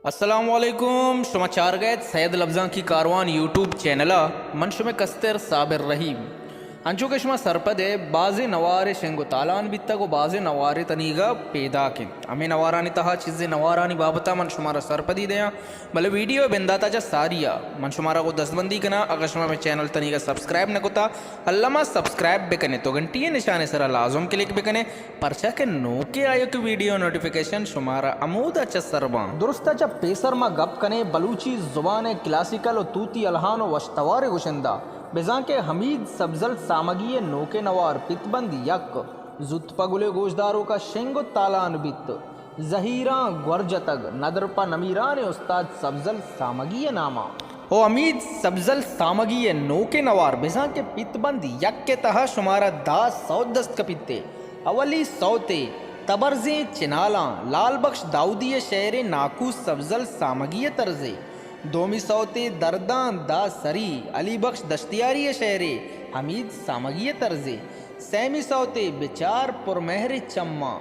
السلام علیکم، شما چارگ ءَ ات سید لبزانکی کاروان یوٹیوب چینل ءَ۔ من شمئے کستر صابر رحیم۔ انچو کہ شما سرپد ئے، بازیں نوارے شنگ و تالان بیتگ و بازیں نوارے تنیگا پیداک انت۔ ہمے نوارانی تہا چیزے نوارانی بابت ءَ من شمارا سرپدی دیاں، بلے ویڈیو ءِ بندات ءَ چہ ساری ءَ من شمارا گوں دستبندی کناں، اگاں شما مئے چینل تنیگا سبسکرائب نہ کتا، الما سبسکرائب بکنے تو گھنٹی ءِ نشان ءِ سرا لازم کلک بکنے، پرچا کہ نوکیں آیوکیں ویڈیو نوٹیفیکیشن شمارا ہمودا چہ سر باں۔ درست ءَ چہ پیسر ما گپ کنیں بلوچی زبان ءِ کلاسیکل و توتی الہان و وشتوار ءِ گشندہ، بزاں کہ حمید سبزل سامگی ءِ نوکیں نوار پت بند یک، زوت پہ گل ءِ گوشداروکا شنگ و تالان بیت۔ زہیراں گور جتگ، ندر پہ نمیرانیں استاد سبزل سامگی ءِ ناما۔ او حمید سبزل سامگی ءِ نوکیں نوار بزاں کہ پت بند یک ءِ تہا شمارا دہ سوت دست کپیت۔ اولی سوتے تبرزیں چنالاں، لال بخش داؤدی ءِ شعرے، ناکو سبزل سامگی ءِ طرزے۔ دومی سوتے درداں دہ سری، علی بخش دشتیاری ءِ شعرے، حمید سامگی ءِ طرزے۔ سیمی سوتے بچار پر مہر چماں،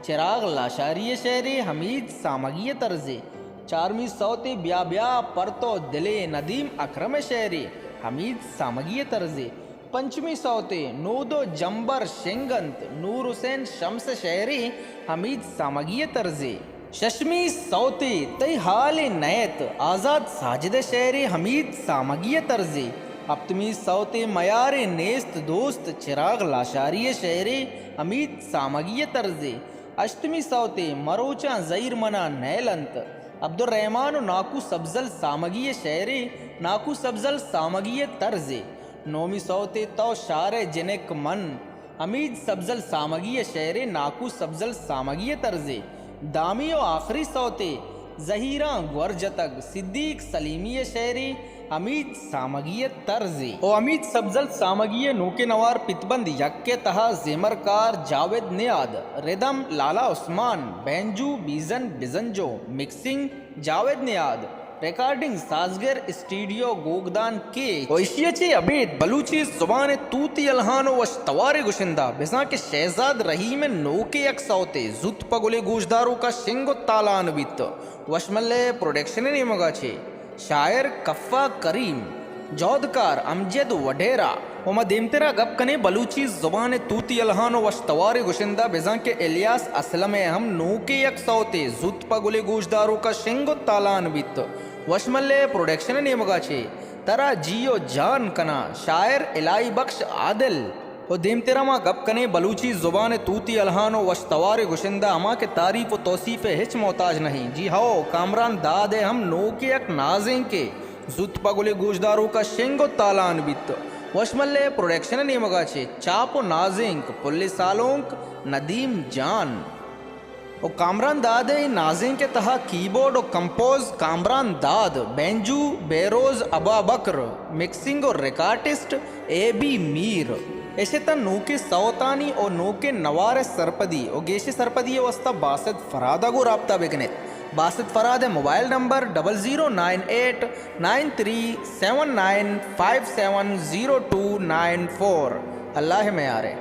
چراغ لاشاری ءِ شعرے، حمید سامگی ءِ طرزے۔ چارمی سوتے بیا بیا پر تو دلے، ندیم اکرم ءِ شعرے، حمید سامگی ءِ طرزے۔ پنچمی سوتے نود و جمبر شنگ انت، نور حسین شمس ءِ شعرے، حمید سامگی ءِ طرزے۔ ششمی سوتے تئی حالے نئیت، آزاد ساجد ءِ شعرے، حمید سامگی ءِ طرزے۔ ہپتمی سوتے میارے نیست دوست، چراغ لاشاری ءِ شعرے، حمید سامگی ءِ طرزے۔ ہشتمی سوتے مروچاں زہیر منا نیل انت، عبدالرحمن و ناکو سبزل سامگی ءِ شعرے، ناکو سبزل سامگی ءِ طرزے۔ نومی سوتے تو شار ءِ جنک من، حمید سبزل سامگی ءِ شعرے، ناکو سبزل سامگی ءِ طرزے۔ دہمی و آخری سوتے زہیراں گور جتگ، صدیق سلیمی ءِ شعرے، حمید سامگی ءِ طرزے۔ او حمید سبزل سامگی ءِ نوکیں نوار پت بند یک ءِ تہا زیمرکار جاوید نیاد، ردم لالا عثمان، بینجو بیزن بزنجو، مکسنگ جاوید نیاد، ریکارڈنگ سازگر اسٹوڈیو گوگدان کیچ۔ و ایشی ءَ چہ ابید بلوچی زبان ءِ توتی الہان و وش توارے گشندہ، بزاں کہ شہزاد رحیم ءِ نوکیں یک سوتے زوت پہ گلے گوشداروکا شنگ و تالان بیت۔ وشملے پروڈکشن ءِ نیمگا چہ شاعر کفا کریم، جہدکار امجد وڈیرا۔ و ما دیمترا گپ کنیں بلوچی زبان ءِ توتی الہان و وش توارے گشندہ، بزاں کہ الیاس اسلم ءِ ہم نوکیں یک سوتے زوت پہ گلے گوشداروکا شنگ و تالان بیت۔ وشملے پروڈکشن ءِ نیمگا چہ ترا جی و جان کناں، شاعر الہی بخش عادل۔ و دیمترا ما گپ کنیں بلوچی زبان ءِ توتی الہان و وش توارے گشندہ، ہما کہ تعریف و توصیف ءِ ہچ محتاج نہ ایں۔ جی ہئو، کامران داد ءِ ہم نوکیں یک نازینکے زوت پہ گلے گوشداروکا شنگ و تالان بیت۔ وشملے پروڈکشن ءِ نیمگا چہ چاپ و نازینک پل سالونک ندیم جان۔ و کامران داد ءِ نازینک ءِ تہا کیبورڈ و کمپوز کامران داد، بینجو بیروز ابابکر، مکسنگ و ریکارڈسٹ اے بی میر۔ اش اتاں نوکیں سوتانی و نوکیں نوار ءِ سرپدی و گیشیں سرپدی ءِ واستہ باسط فرہاد ءَ گوں رابطہ بکنیت۔ باسط فرہاد ءِ mobile number double zero nine eight nine three seven nine five seven zero two nine four. اللہ ءِ میارے۔